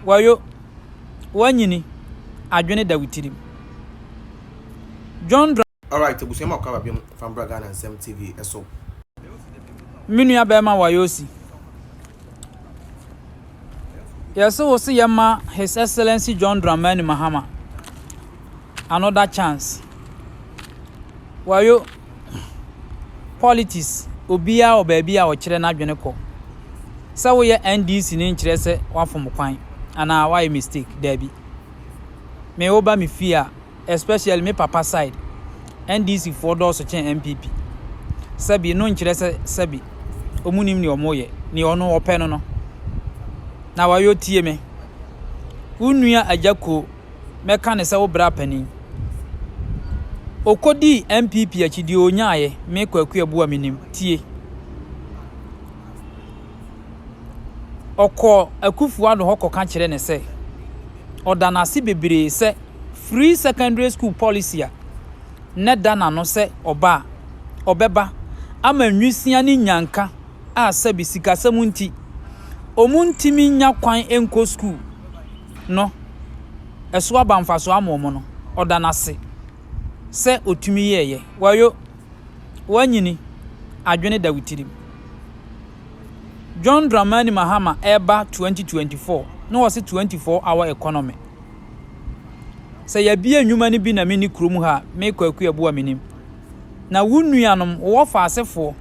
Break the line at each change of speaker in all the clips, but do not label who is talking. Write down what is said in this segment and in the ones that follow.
Wayo, woanyini, adwene da wo tirim. John Dra.
Alright abusua ma ɔkɔ aba biom fa mbra Ghana Nsɛm TV so.
Me nua bɛɛma Wayosi. Yɛse wo se yɛma His Excellency John Dramani Mahama another chance. Wayo, politics obiara wɔ baabi a ɔkyerɛ n'adwene kɔ. Sɛ woyɛ NDC ni nkyerɛ sɛ wafom kwan anaa wayɛ mistake, daabi. Me woba me fie a, especially me papa side, NDC foɔ dɔɔso kyɛn NPP. Sɛbi no nkyerɛ sɛ sɛbi ɔmo nim nea ɔmo yɛ, nea ɔno ɔpɛ no no. Na wayɔ tie me. Wo nua Agya Koo mɛka no sɛ wo bra panin. Ɔkɔdii NPP akyi deɛ ɔnyaaeɛ, me Kwaku Abuah menim. Tie. Ɔkɔɔ Akuffo Addo hɔ kɔka kyerɛ no sɛ, ɔda no ase bebree sɛ free secondary school policy a na ɛda n'ano sɛ ɔba a, ɔbɛba ama nwisiaa ne nnyanka a sɛbi sikasɛm nti, wɔntumi nnya kwan nkɔ sukuu no, ɛso aba mfasoɔ ama wɔn no, ɔda no ase sɛ ɔtumi yɛeɛ. Wayo, woanyini, adwene da wo tirim. John Dramani Mahama ɛreba 2024 na ɔse 24 hour economy. Sɛ yɛabue nnwuma no bi na menni kurom ha a, me Kwaku Abuah menim. Na wo nuanom, wo wɔfaasefoɔ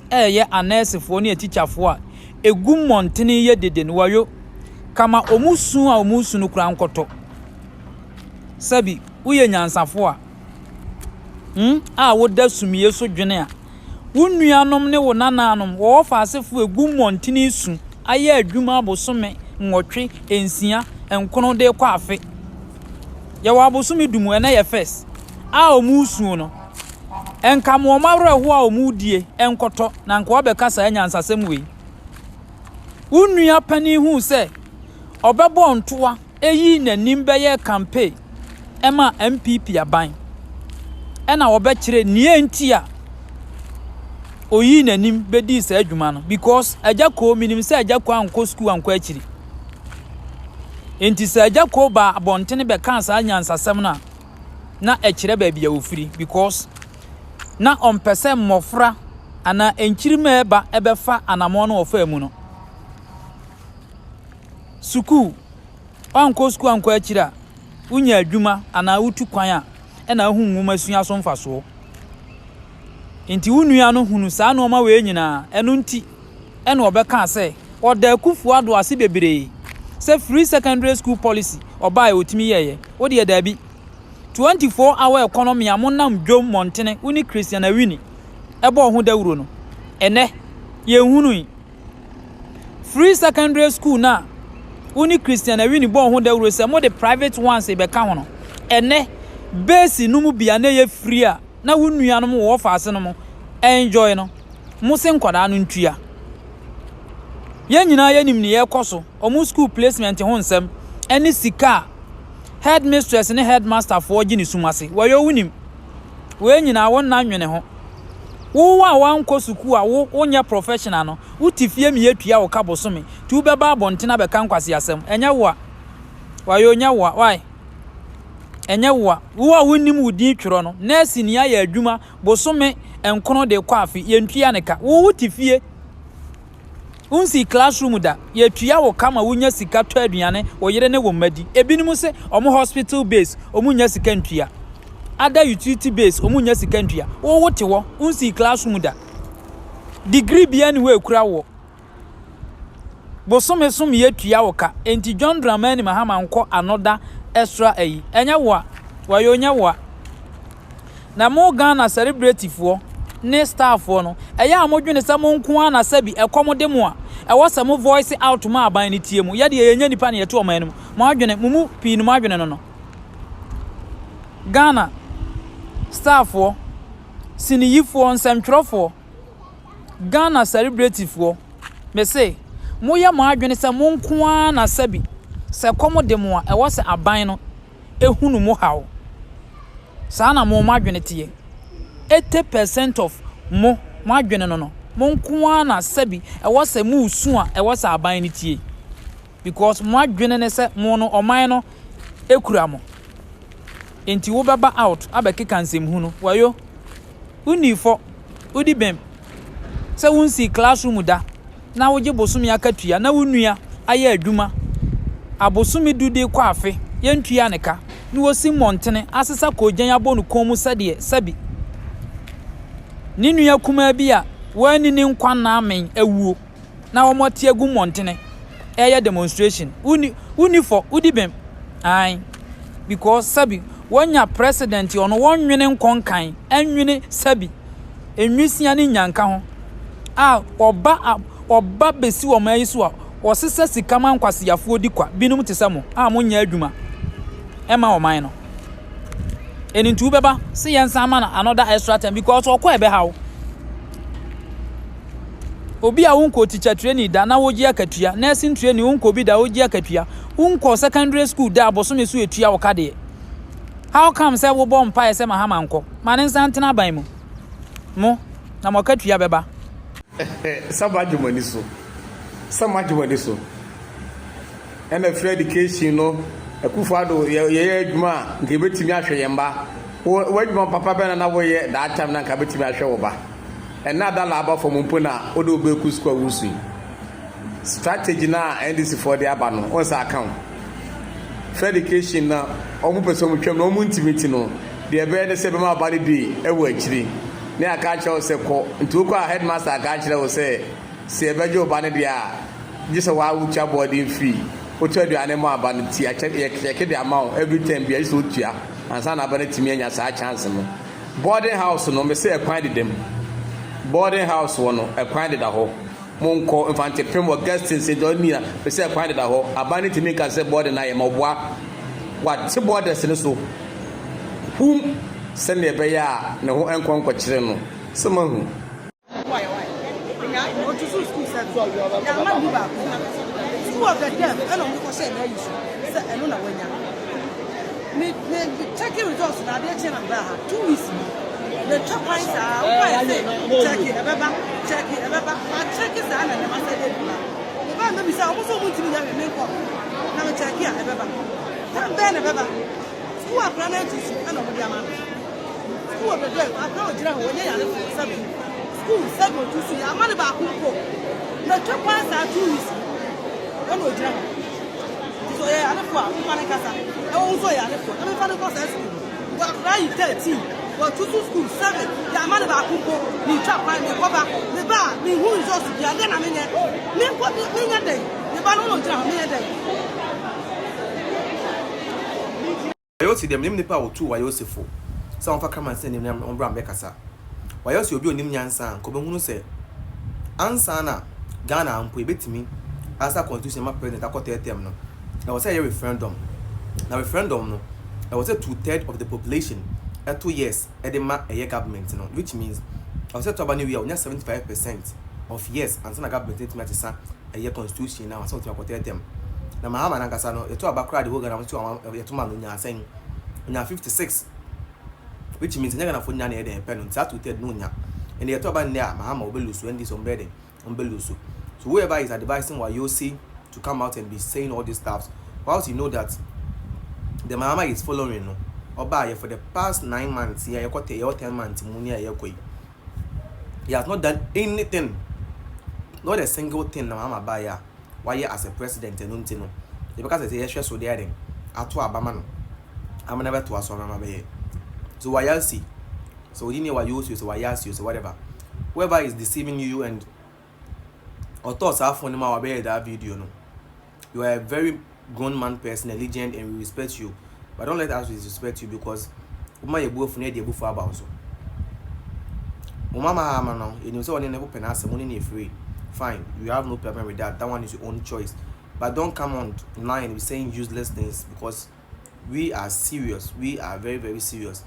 ɛreyɛ anɛɛsefoɔ ne atikyafoɔ a ɛgu mmɔntene yɛ dede no, wayo, kama wɔn su a wɔresu no koraa nkɔtɔ. Sɛbi, woyɛ nyansafoɔ a, hmm, a woda sumie so dwene a, wo nuanom ne wo nananom, wo wɔfaasefoɔ ɛgu mmɔntene su ayɛ adwuma abosome nwɔtwe, nsia, nkono de rekɔ afe. Yɛwɔ abosome du mu, ɛnɛ yɛ first, a wɔresu no, nka ma wɔn awerɛhoɔ a wɔredie nkɔtɔ na nka wɔabɛka saa nyansasɛm wei. Wo nua panin huu sɛ ɔbɛbɔ ntoa yii n'anim bɛyɛɛ campaign maa NPP aban ɛna ɔbɛkyerɛ nea nti a oyii n'anim bɛdii saa adwuma no because Agya Koo menim sɛ Agya Koo ankɔ sukuu ankɔ akyiri. Nti sɛ Agya Koo baa abɔntene bɛkaa saa nyansasɛm no a na ɛkyerɛ baabi a ofiri because na ɔmpɛ sɛ mmɔfra anaa nkyirimma ɛba ɛbɛfa anammɔn no ɔfaa mu no. Sukuu, woankɔ sukuu ankɔ akyiri a, wonya adwuma anaa wotu kwan a, ɛna wohu nwomasua so mfasoɔ. Nti wo nua no hunu saa nnoɔma wei nyinaa, ɛno nti ɛna ɔbɛkaa sɛ ɔda Akuffo Addo ase bebree sɛ free secondary school policy ɔbaeɛ ɔtumi yɛeɛ. Wo deɛ daabi. 24 hour economy a monam dwom mmɔntene wo ne Christian Awini ɛbɔɔ ho dawuro no, ɛnɛ yɛnhunui. Free secondary school no a wo ne Christian Awini bɔɔ ho dawuro sɛ mode private ones rebɛka ho no, ɛnnɛ base no mu bi a na ɛyɛ free a na wo nuanom wɔ wɔfaase no mo enjoy no, mo se nkwadaa no ntua. Yɛn nyinaa yɛnim nea ɛrekɔ so, wɔn school placement ho nsɛm ne sika a headmistress ne headmaster foɔ gye ne sum ase. Wɔyɛ wonim. Wei nyinaa wo nna nwene ho. Wo a woankɔ sukuu a wo wonyɛ professional no, wote fie ma yɛtua wo ka bosome nti wobɛba abɔnten abɛka nkwaseasɛm. Ɛnyɛ wo a. Wayoo nyɛ wo a. Why? Ɛnyɛ wo a. Wo a wonnim wo din twerɛ no, nurse ni ayɛ adwuma bosome nkono de rekɔ afe, yɛntua ne ka. Wo wote fie. Wonsii classroom da, yɛtua wo ka ma wonya sika tɔ aduane wo yere ne wo mma di. Ebinom se wɔn hospital base wɔn nnya sika ntua. Other utility base wɔn nnya sika ntua. Wo wote hɔ, wonsii classroom da. Degree biara nni hɔ a ekura woɔ. Bosome som yɛtua wo ka. Enti John Dramani Mahama nkɔ another extra ayi. Ɛnyɛ wo a, wɔyɛ onyɛ wo a. Na mo Ghana celebrity foɔ ne star foɔ no, ɛyɛ a modwene sɛ mo nko ara na sɛbi ɛkɔm de mo a, ɛwɔ sɛ mo voice out ma aban no tie mo. Yɛ deɛ yɛnyɛ nipa na yɛte ɔman no mu. Mo adwene, mo mu pii no mo adwene no no. Ghana star foɔ, siniyifoɔ, nsɛmtwerɛfoɔ, Ghana celebrity foɔ, me se, moyɛ mo adwene sɛ mo nko ara na sɛbi sɛ ɛkɔm de mo a, ɛwɔ sɛ aban no hunu mo haw. Saa na mo mo adwene teɛ. 80% of mo mo adwene no no, mo nko ara na sɛbi ɛwɔ sɛ moresu a ɛwɔ sɛ aban no tie. Because mo adwene ne sɛ mo no ɔman no kura mo. Nti wobɛba out abɛkeka nsɛmhunu. Wayo, wonni fɔ, wodi bem sɛ wonsii classroom da na wogye bosome akatua na wo nua ayɛ adwuma abosome du de rekɔ afe yɛntua ne ka na wasi mmɔntene asesa koogyan abɔ no kɔn mu sɛdeɛ sɛbi ne nua kumaa bi a wanni ne nkwa nna amen awuo na wɔate agu mmɔntene ɛyɛ demonstration. Wonni wonni fɔ, wodi bem. Ae. Because sɛbi wɔanya president ɔno wɔnwene nkɔ nkan, ɛnwene sɛbi nwisia ne nyanka ho a ɔba a ɔba besi wɔn ayi so a ɔsesa sika ma nkwaseafoɔ di kwa binom te sɛ mo a monyɛ adwuma ɛma ɔman no. Ɛno nti wobɛba sɛ yɛnsan ma no another extra time because ɔkɔ ɛbɛha wo. Obi a wonkɔɔ teacher training da na wogye akatua, nursing training wonkɔɔ bi da wogye akatua, wonkɔɔ secondary school da abosome so etua wo ka deɛ. How come sɛ wobɔ mpaeɛ sɛ Mahama nkɔ? Ma ne nsa ntena aban mu. Mo, na mo akatua bɛba.
Sɛ moagye mo ani so. Sɛ moagye mo ani so. Ɛna free education no, Akufo Addo yɛyɛ adwuma a nka yɛbɛtumi ahwɛ yɛn mma. Wo w'adwuma papa bɛn na na woyɛ that time na nka bɛtumi ahwɛ wo ba? Ɛnna dollar aba fam mpo na wode wo bɛkɔ sukuu a wosu yi. Strategy no a NDC foɔ de aba no, wo nsa aka wo. Free education na wɔn pɛ sɛ wɔn twam na wɔn ntumi ti no, deɛ ɛbɛyɛ ne sɛ ɛbɛma aba no di ɛwɔ akyiri. Ne aka akyerɛ wo sɛ kɔ, nti wokɔ a headmaster aka akyerɛ wo sɛ sɛ yɛbɛgye wo ba no deɛ a, gye sɛ waa wotua boarding fee, wotɔ aduane ma aba no ti akyɛ yɛkyɛke de ama wo every term bia gye sɛ wotua ansa na aba no atumi anya saa chance no. Boarding house no mese ɛkwan deda mu. Boarding house wɔ no ɛkwan deda hɔ. Monkɔ Mfantepem Augustine St. John nyina mese ɛkwan deda hɔ. Aban no ntumi nka sɛ boarding no ayɛ ma ɔboa. Wate borders no so hum sɛnea ɛbɛyɛ a ne ho nkɔ nkɔkyere no. Sɛ moahu.
School of the deaf ɛna ɔmo kɔhyɛ n'ayi so sɛ ɛno na wanya. Me me checking results na adeɛ kye na mbaa ha 2 weeks ni na twa kwan saa woka yɛ sɛ check ɛbɛba, check ɛbɛba, ma check saa na nneɛma sɛ ɛde ba meba mbɛbisa ɔmo sɛ ɔmo ntumi nyɛ hwɛ. Menkɔ na me check a ɛbɛba time bɛɛ na ɛbɛba. School akora no akyi so ɛna ɔmo de ama no school of the deaf. Akora ogyina hɔ wɔnyɛ yarefo sɛbi school sɛbi otu so yɛ ama ne baako mpo na twa kwan saa 2 weeks ɛna ogyina hɔ. Nti sɛ ɔyɛ yarefo a mfa ne kasa ɛwɔ nso ɔyɛ yarefo na memfa ne kɔ saa school no. Akora yi 13 wɔtu so school seven yɛ ama ne baako mpo. Metwa kwan mekɔba meba a mehu results bi adeɛ na menyɛ menkɔ menyɛ dɛn meba no na ogyina hɔ menyɛ dɛn.
Wayɛ deɛ menim nipa a wɔtu wayɛ osefo sɛ wɔmfa kraman sɛ nim na ɔmbra mbɛkasa. Wayɛ sɛ obi a onim nyansa a nka ɔbɛhunu sɛ ansa na Ghana mpo yɛbɛtumi asa constitution ma president akɔ third term no, ɛwɔ sɛ ɛyɛ referendum, na referendum no ɛwɔ sɛ 2/3 of the population ɛto yes ɛde ma ɛyɛ government no, which means ɛwɔ sɛ to aba no wie a onya 75% of yes ansa na government no tumi asesa ɛyɛ constitution na ansa wɔtumi akɔ third term. Na Mahama nankasa no yɛto aba koraa de whole Ghana nso yɛto ma no onya asɛn onya 56, which means ɛnyɛ Ghanafoɔ nyinaa na ɛyɛ dɛn ɛpɛ no. Nti saa 2/3 no onya ɛnna yɛto aba nnɛ a Mahama ɔbɛ lose, NDC ɔmo bɛyɛ dɛn ɔmo bɛ lose. So whoever is advising Wayosi to come out and be saying all these stuffs whilst you know that the Mahama is following no ɔbaa yɛ for the past 9 months yɛ yɛkɔ tɛ yɛwɔ 10 months mu ni a yɛkɔ yi, he has not done anything, not a single thing na Mahama baa yɛ a wayɛ as a president. Ɛno nti no yɛbɛka sɛ yɛhwɛ so deɛ den ato aba ma no ama na bɛtoa so ama bɛyɛ so. Wayasi so odi ne Wayosi so Wayasi so whatever, whoever is deceiving you and ɔtɔɔ saa phone no ma wabɛyɛ that video no, you are a very grown man person, a legend, and we respect you, but don't let us disrespect you because woma yɛ bu afu na yɛde abufu aba wo so. Mo mama ama no yɛnim sɛ ɔne ne wopɛ n'asɛm wo ne ne free, fine, you have no problem with that. That one is your own choice, but don't come on line and be saying useless things because we are serious. We are very, very serious.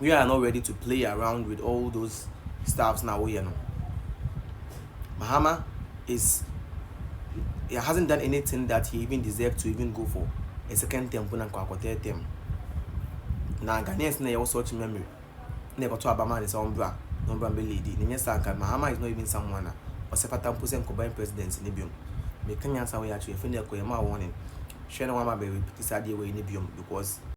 We are not ready to play around with all those stuffs now. We know Mahama is he hasn't done anything that he even deserved to even go for a second term na nkɔ third term. Na Ghanaians na yɛwɔ such memory na yɛkɔtɔ aba ma ne sɛ ɔmbra na ɔmbra mbɛ lead na nyɛ saa nka Mahama is not even someone a ɔsɛ fata mpo sɛ nkɔban president ne biom. Meka nyansa wei akyerɛ, ɛfiri nnɛ kɔ yɛma wo warning. Hwɛ na wama bɛ repeat saa adeɛ wei ne biom because.